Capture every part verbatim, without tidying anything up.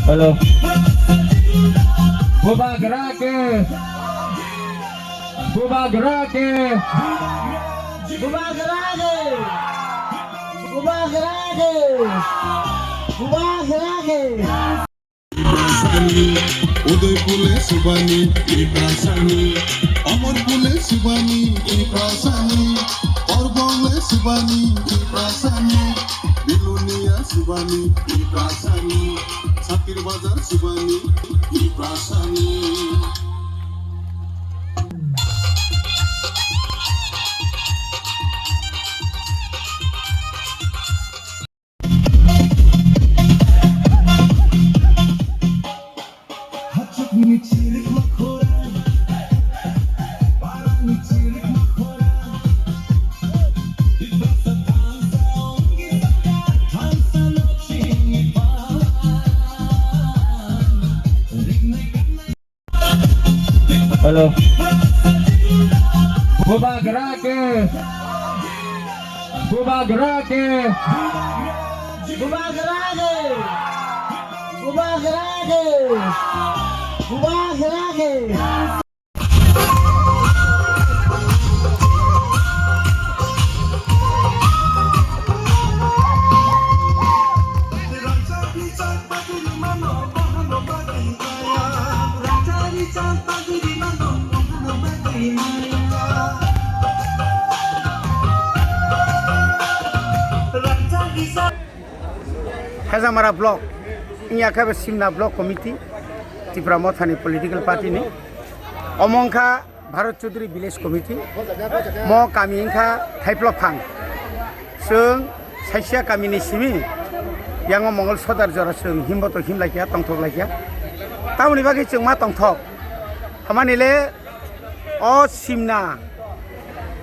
Hello. Bubagra ke. Bubagra ke. Bubagra ke. Bubagra ke. Bubagra ke. Udaipur le Subani, Ibrasani, Amarpur le Subani, Ibrasani, Orbong le Subani, Ibrasani, Bilonia Subani, Ibrasani, Sakir Bazar Subani, Ibrasani. Hello. Bubagra ke. Bubagra ke. Bubagra ke. Bubagra ke. Bubagra ke. Hezamara block, wngya khe bo Simna block committee, Tipra Mothani political party ni. Omo wngkha Bharat Chaudhary Village Committee, mo kami wngkha Thaiplok Phang. Chwng Saisia kamini simi, yango Mongol Sodar jora chwng himbo to himlaikya, tongthok laikya. Tamoni bagwi chwng ma tongthok. Hamani le o Simna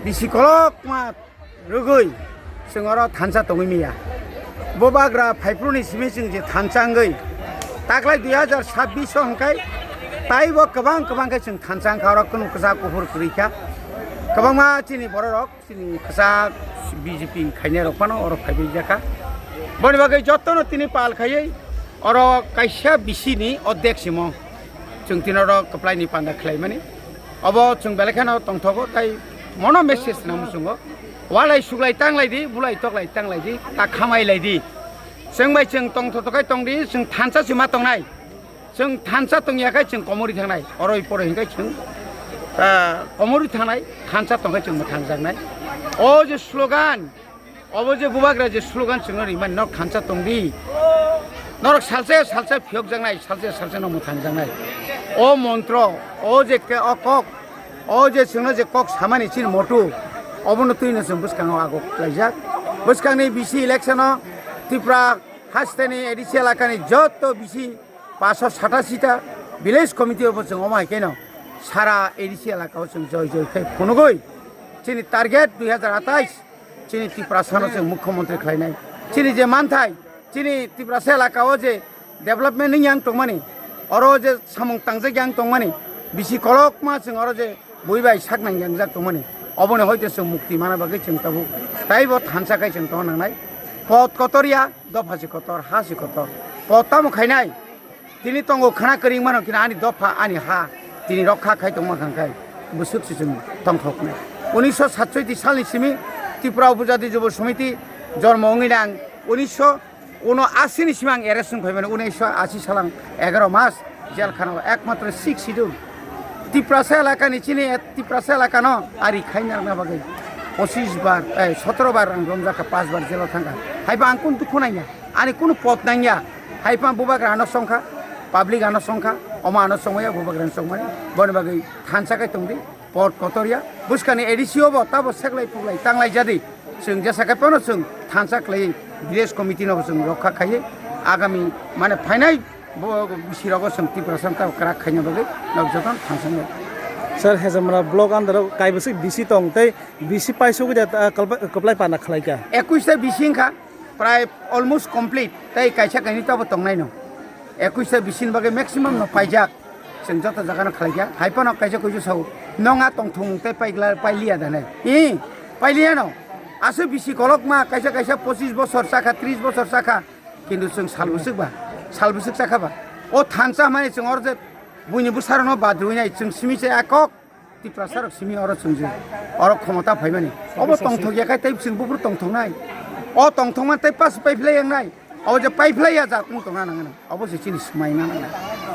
bisi kolokma rwgwi chwng oro thansa tongwi manya. Bubagra phaiphru ni simi chwng je thansa wngwi taklai dui hazar sabbish o hwnkhe taibo kwbang kwbang khe chwng thansa wngkha, oro kunu kwchak kuphur kwrwi kha. Kwbangma chini bororok, chini kwchak B J P khainai rok phano oro phaibai jakha. Boni bagwi jotono tini pal khaiwi oro kaisa bisi ni odek simo chwng tini oro kwplai ni panda khlaimani. Obo chwng belai kheno tongthogo, tai mono message nang muchungo. Walai suklai tanglai di, bulai toklai tanglai di, ta khamai lai di. Chwng bai chwng tongthoto khai tong di, chwng thansa se ma tongnai. Chwng thansa tongya khai chwng komori thangnai. Oroi poroi hinkhai chwng, ah, komori thangnai, thansa tongkhai chwng mwthangjaknai. O je slogan, obo je Bubagra je slogan chwngno rimani, norok thansa tongdi. Norok salsa salsa phiyokjaknai, salsa salsa no mwthangjaknai. O montro, o je ke, o kok, o je chwngno je kok samani chini motu, obono twino chwng bwskango ago klaijak. Bwskangni bisi election o Tripura hasteni A D C elakani joto bisi paanso satasi ta village committee o bo chwng omo hai kheno sara A D C elaka o chwng joi joi khai phunugwi chini target dui hazar atais chini Tiprasa no chwng mukhyamantri khlainai. Chini je manthai, chini Tiprasa elaka o je development wngya wng tongmani, oro je samung tangjak yang tongmani, bisi kolokma chwng oro je bui bai sak nang yangjak tongmani, oboni hoite chwng mukti mana bagwi chwng tabuk taibo thansa khai chwng tongna nangnai. Pot kotor ya, dopha se kotor, ha se kotor. Pot tamo khainai? Tini tongo khna kwrwng mano kina ani dopha, ani ha, tini rokha khai tongma kha khai bwswk se chwng tongthoknai. Unisho satsoiti salni simi Tripura Upajati Jubo Samiti jormo wngwi nang unisho uno asi ni simi ang arrest wng phaimani, unisho asi salang egaro mas jel khana o ekmatro six schedule Tiprasa elakani chini Tiprasa elakano ari khaina rwna bagwi pochis bar, eh, sotoro bar ang romjakha, pas bar jelo thangkha. Haiba ang kun dukhu nangya, ani kunu pot nangya. Haiphano Bubagra ano songkha, public ano songkha, omo ano songmaya, Bubagra ano songmaya. Boni bagwi thansa khai tongdi, pot kotor ya. Bwskangni A D C o bo tabo seklai puklai tanglai jadi. Chwng jesa khai phano chwng thansa khlai village committee no chwng rokha khai agami mane phainai bo bisi rogo chwng Tiprasa tabo kwrak khaina bagwi nok jotono thansa nai. Sir, Hezamra block under o kaibwswk bisi tong tei bisi paisugwi da, ah, kwplai, kwplai panda khlaikha. Ekush ta bisi wngkha, prai almost complete, tei kaisa kainwi tabo tongnaino. Ekush ta bisi ni bagwi maximum no paijak. Chwng joto jaga no khlaikha. Haiphano kaisa kuisu sao, "Nong a tongthung tei paigla-, pailiya da ne?" Ee, pailiya no. Aswk bisi kolokma, kaisa kaisa pochis bosor chakha, tris bosor chakha. Kintu chwng sal bwswk ba, sal bwswk chakha ba, O thansa hwnmani chwng oro je buini bwsarokno badrwinai chwng simi se ekok Tiprasarok simi oro chwng je oro khomota phaimani. Obo tongthok ya khai tei chwng buphuru tongthoknai. O tongthokmani tei pas paiphlai yangnai. Obo je paiphlai ya jat wng tongna nangnai. Obo se chini swmai na nangnai.